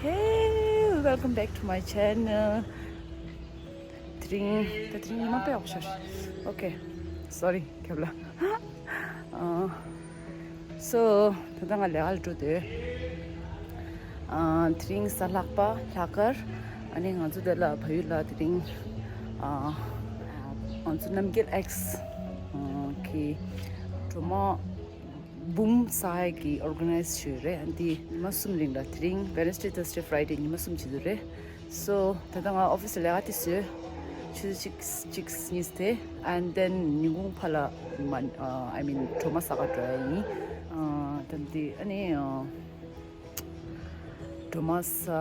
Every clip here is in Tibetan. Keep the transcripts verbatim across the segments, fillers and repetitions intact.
Hey, welcome back to my channel. དེ་རིང་ད་དེ་རིང་ཉི་མ་དཔེ་ཡག་པོ་ཤར། Okay, sorry, ཁྱབ་ལ། ཨ། So, ད་ལྟ་ང་ལས་ཀ་ལ་འགྲོ་འདོད། ཨ། དེ་རིང་གཟའ་ལྷག་པ་ལྷག་དཀར། ཨ་ནི་ང་ཚོ་འདི་ལ་བལ་ཡུལ་ལ་དེ་རིང་། ཨ། ང་ཚོ་རྣམ་རྒྱལ་X གི་སྒྲོལ་མ་འབུམ་ས་ཧའི་གི་organize བྱས་ཡོད་རེད། ཨ་འདི་ཉི་མ་གསུམ་རིང་ལ་དེ་རིང་Wednesday, Thursday, Friday ཉི་མ་གསུམ་བྱེད་དུ་རེད། So ད་ལྟ་ང་office ལས་ཀ་དེ་བཟོས། ཆུ་ཚོད་གཅིག་གཅིག་གཉིས་དེ། And then ཉིན་གུང་ཕར་ལ་མ། ཨ། I mean སྒྲོལ་མ་གསར་པ་འགྲོ་ཡ་ཡིན། ཨ། ད་འདི་ཨ་ནི། ཨ། སྒྲོལ་མ་གསར།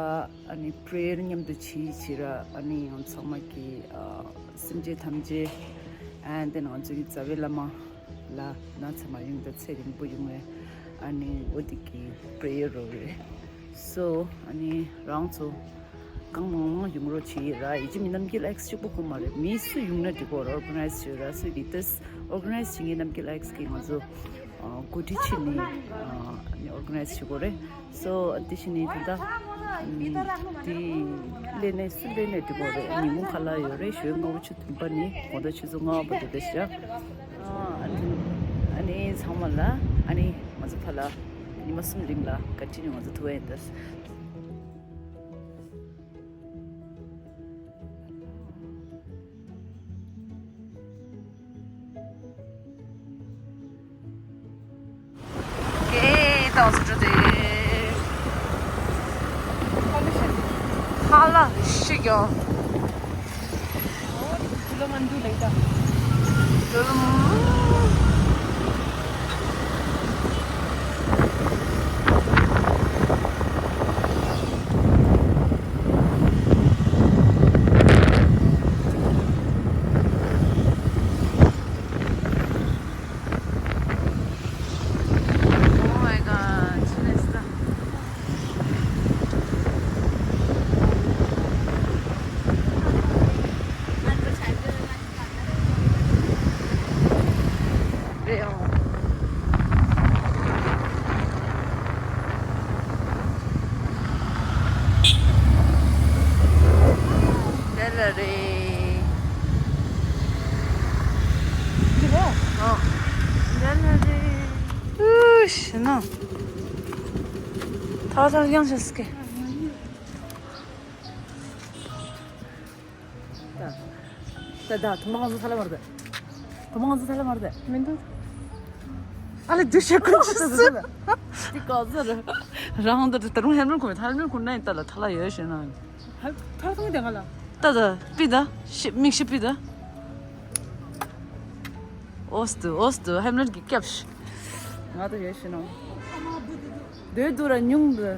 ཨ་ནི་prayer མཉམ་དུ་བྱེད་བྱེད་ར། ཨ་ནི་ཡང་ཚང་མ་གི། ཨ། སེམས་ཅན་ཐམས་ཅད། And then ང་ཚོའི་རྩ་བའི་བླ་མ་ལ་ན་ཚ་མ་ཡོང་དང་ཚེ་རིང་པོ་ཡོང་བའི། ཨ་ནི་འོ་དེ་གི་prayer རོ་རེད། So ཨ་ནི་རང་ཚོ་གང་མང་མང་ཡོང་རོགས་བྱེད་ར། ཡིད་ཆེས་མི་རྣམ་རྒྱལ་X གཅིག་པོ་ཁོ་མ་རེད། མི་སུ་ཡོང་ན་འགྲིག་གོ་ར། organize བྱེད་ར། སུ་གི་ཏེས་organize བྱེད་མཁན་རྣམ་རྒྱལ་X གི་ང་ཚོ། ཨ། འགོ་ཁྲིད་བྱས་ནས། ཨ། organize བྱེད་དགོས་རེད། So དེ་བཞིན་ནི་དེ་འདྲ། ཨ། དེ་ལས་ནས་སུ་ལས་ནས་འགྲིག་གོ་རེད། ཉིན་གུང་ཁ་ལག་ཡོད་རེད། ཞོལ་སྔ་པོ་ཆུ་དུམ་པ་ནས་དགོང་དག་ཆུ་ཚོད་ལྔ་པ་དེ་འདྲ་ཞིག་ཨ། ཨ་ནི་ཚང་མ་ལ། ཨ་ནི་ང་ཚོ་ཕར་ལ་ཉི་མ་གསུམ་རིང་ལ་བཀའ་དྲིན་ནས་ང་ཚོ་ཐུག་ཡ་ཡིན་ད། ཀེ་ཏོག་ཙི་འགྲོ་དེ། ཧ་ལ་ཤི་གྱོ། Oh my god, ཆི་ལེ་སྟ། རེད་ཨང་། དེ་ལ་རེད། འདི་རེད། ཨ། དེ་ལ་རེད། ཨུ་ཤི་ན། ཐ་ཐ་ཡང་ཤི་སྐད། ད་ད་ད་ཐོག་མ་ང་ཚོ་ཐ་ལ་མར་དེ། ཐོག་མ་ང་ཚོ་ཐ་ལ་མར་དེ། མི་འདུག་ཨ་ལེ་དུ་ཤེ་ཀུན་ཅི་སི། འདི་ག་ཚོད་རེད། རང་འདི་ད་རུང་ཧེམ་རོན་ཁུ་མེ་ཐ་ལ་མེ་ཁུ་ན་ཡིན་ད་ལ་ཐ་ལ་ཡོད་ཤེ་ན། ཧ་ཐ་ཐོང་དེ་ག་ལ། ད་ད་པི་ད་ཤི་མིག་ཤི་པི་ད། ཨོ་སྟུ་ཨོ་སྟུ་ཧེམ་རོན་གི་སྐྱབས་ཤི། ང་ད་ཡོད་ཤེ་ན། དོད་དུ་ར་ཉུང་དུ།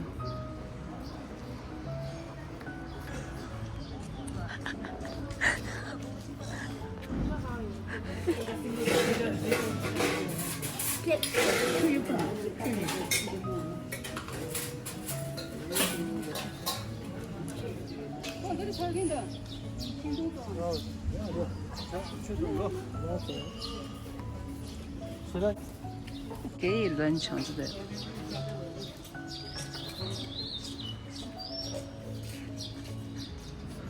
ཁྱེད་ཡིས་ལོན་ཆང་ཟེར།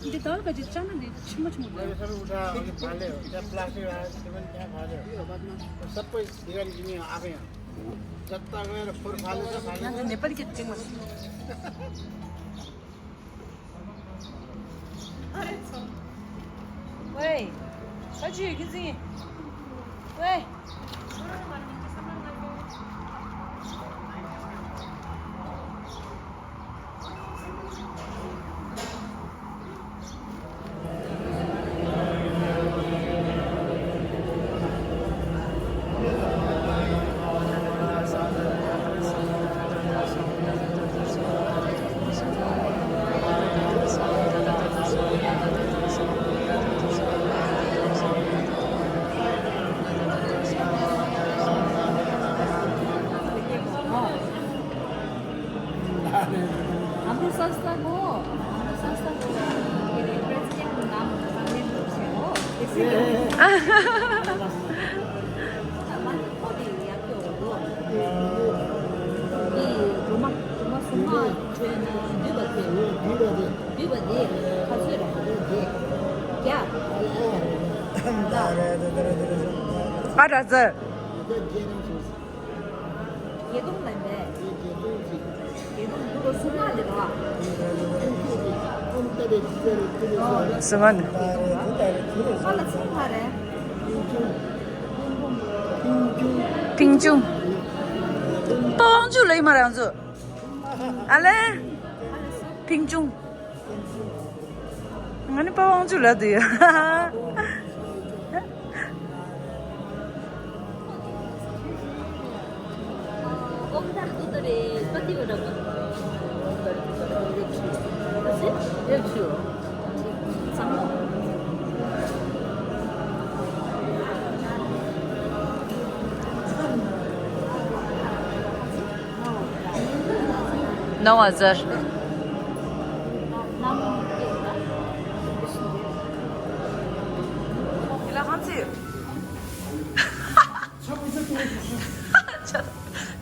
འདི་ད་ག་ཅི་ཅང་ན་འདི་ཆི་མོ་ཆི་མོ་རེད། ये सब उठा, उठा ले, क्या प्लास्टिक है, सीमेंट क्या खा ले। सबको दिवाली की नहीं आ गए हैं। जब तक मेरे फुर खा लेते, खा लेते। नेपाली के टिंग मत। ཝེ། ཁ་ཆུ་ཡོད་ཀྱི་ཟིན། ཝེ། Ambul Sasta ko, Ambul Sasta ko, president ko naam, naam nahi poochhe ho. Isi liye. Aman ko de ya kyo ho. Ye, Roma, Roma Suma, Roma, Roma, བསྡུས་པ་དེ་ཁ་ཚོད་རེད། རྒྱ། ཨ་ར་ཙི། བརྒྱད་སྟོང་ལ་མེད། བརྒྱད་སྟོང་ཅིག་བརྒྱད་སྟོང་འདུག་གོ་སུ་མ་ལེ་རོ། སུ་མ་ནི། ཨ་ལ་ཚང་མ་རེད། ཕིང་ཆུང་། པ་ཝང་ཆུ་ལ་ཡིན་མ་རེད་ང་ཚོ། ཨ་ལེ། ཕིང་ཆུང་། ང་ནི་པ་ཝང་ཆུ་ལ་དུ་ཡ། نو هزار.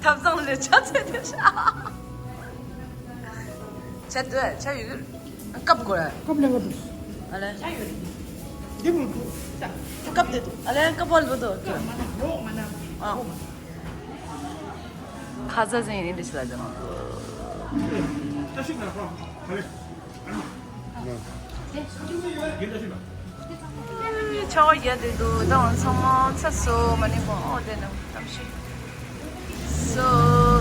ཐབ་ཚང་ལས་ཆ་ཚད་དེ་ཤ། ཆ་དུ་ཆ་ཡོད་ཀྱི་སྐབས་དགོས་ར། སྐབས་ལེན་ག་འདུག་ཨ་ལེ། འདི་མོ་འདུག་སྐབས་དེ་འདུག་ཨ་ལེ་སྐབས་བོ་ལ་འདུག་ཨ། ཁ་ཚ་ཟིན་ཡིན་འདི་ཞིག་ལ་ཅང་། ཆར་པ་རྒྱག་བསྡད་འདུག་ད་འོ་ཚང་མ་ཚ་སོ་མ་ནི་པོ་ཨོ་དེ་ནི་གཏམ་ཤི། So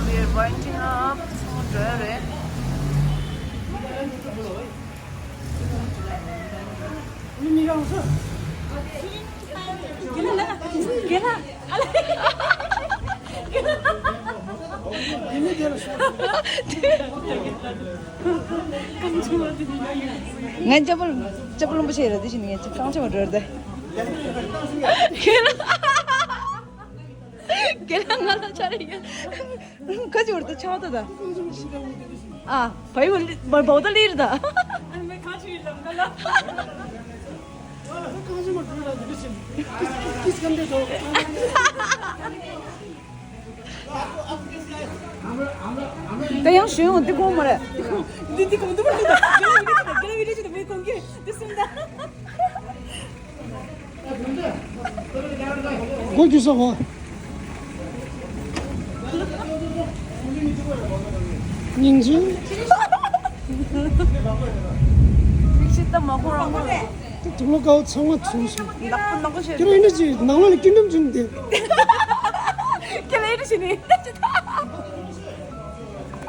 we are winding up. ཚང་མ་འགྲོ་ཡ་རེད། ངས་ཅ་པོ་ཅ་པོ་ལུང་པ་ཤེས་ར་དེ་བཞིན་ངས་ཅིག་གཙང་ཆེ་བ་འགྲོ་ར་དེ། ཁྱེད་རང་ང་ལ་ཆ་རེ་ཡོད། ཁ་ཅིག་བར་དུ་ཆགས་ད་ད། ཨ། བའི་བ་ལི་བ་བ་ད་ལིར་ད། ཨ་མེ་ཁ་ཅིག་ལམ་ད་ལ། ད་ཡང་ཞུ་ཡོང་འདི་གོང་མ་རེད། འདི་འདི་གོང་འདི་མ་རེད་ད། འདི་མ་རེད་ད། འདི་གོང་གི་འདི་སུན་ད། སྒོ་རྒྱུ་ས་གོ། ཉིང་ཅུ། མིག་ཤེལ་ད་མ་གོ་རང་གོ། དེ་དུག་ལོག་དཀར་པོ་ཚང་མ་ཚུར་སོང་། ནག་པོ་ནག་པོ་བྱས། ཁྱེད་རང་ཨེ་འདྲ་ཅིག་ནང་ལོགས་ལ་སྐྱིན་འགྲམ་བྱུང་སྟེ། ཁྱེད་རང་ཨེ་འདྲ་བྱས་ནས།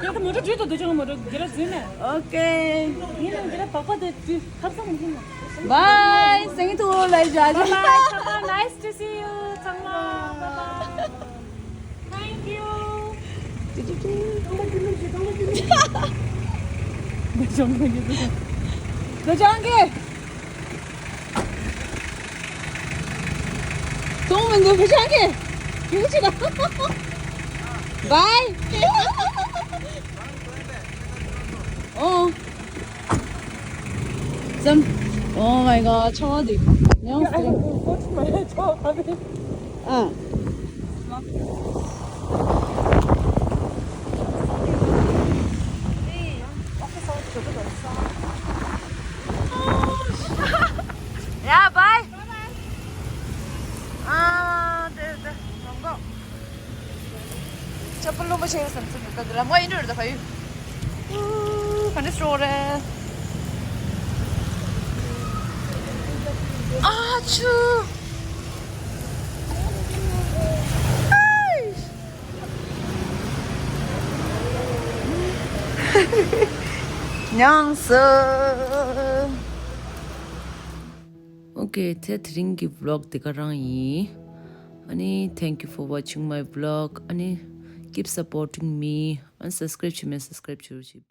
ཁྱེད་ད་མོ་ཊ་བྲུས་ཏོ་འདི་ཅང་མོ་ཊ་རྒྱ་ར་འཛུལ་ནས། ཨོ་ཀེ། ཡིན་ནམ་རྒྱ་ར་བག་པ་དེ་བྲུས་ཐབ་ཚང་མི་ཤེས་ན། Bye. Thank you. Like, Bye bye. Nice to see you. ཚང་མ། Bye bye. Thank you. འདི་ཅང་གི། འདི་ཅང་གི། ཐུང་མི་འདུག་བུ་ཆང་གི། ཡུག་ཅི་ལ། Bye. ཨོ། ཙམ། Oh my god. ཆང་འདི། ཉོ་སི། ཨ། Yeah, bye. ཨ། དེ་དེ་རང་གོ། ཅ་པོ་ལུང་པ་ཆེ་བསམ་ཚུལ་འདུག་ད་འདི་ལ་མོ་ཨིན་འགྲོ་རེད་ད་ཕ་ཡུལ། ཨུ། ག་འདྲ་སོང་རེད། ཨ་ཆུ། ཉང་སུ། Okay, དེ་དེ་རིང་གི་vlog དེ་ག་རང་ཡིན། ཨ་ནི། Thank you for watching my vlog. ཨ་ནི། Keep supporting me. ཨ་ནི་subscribe བྱེད་མེད་subscribe བྱེད་རོགས་བྱེད།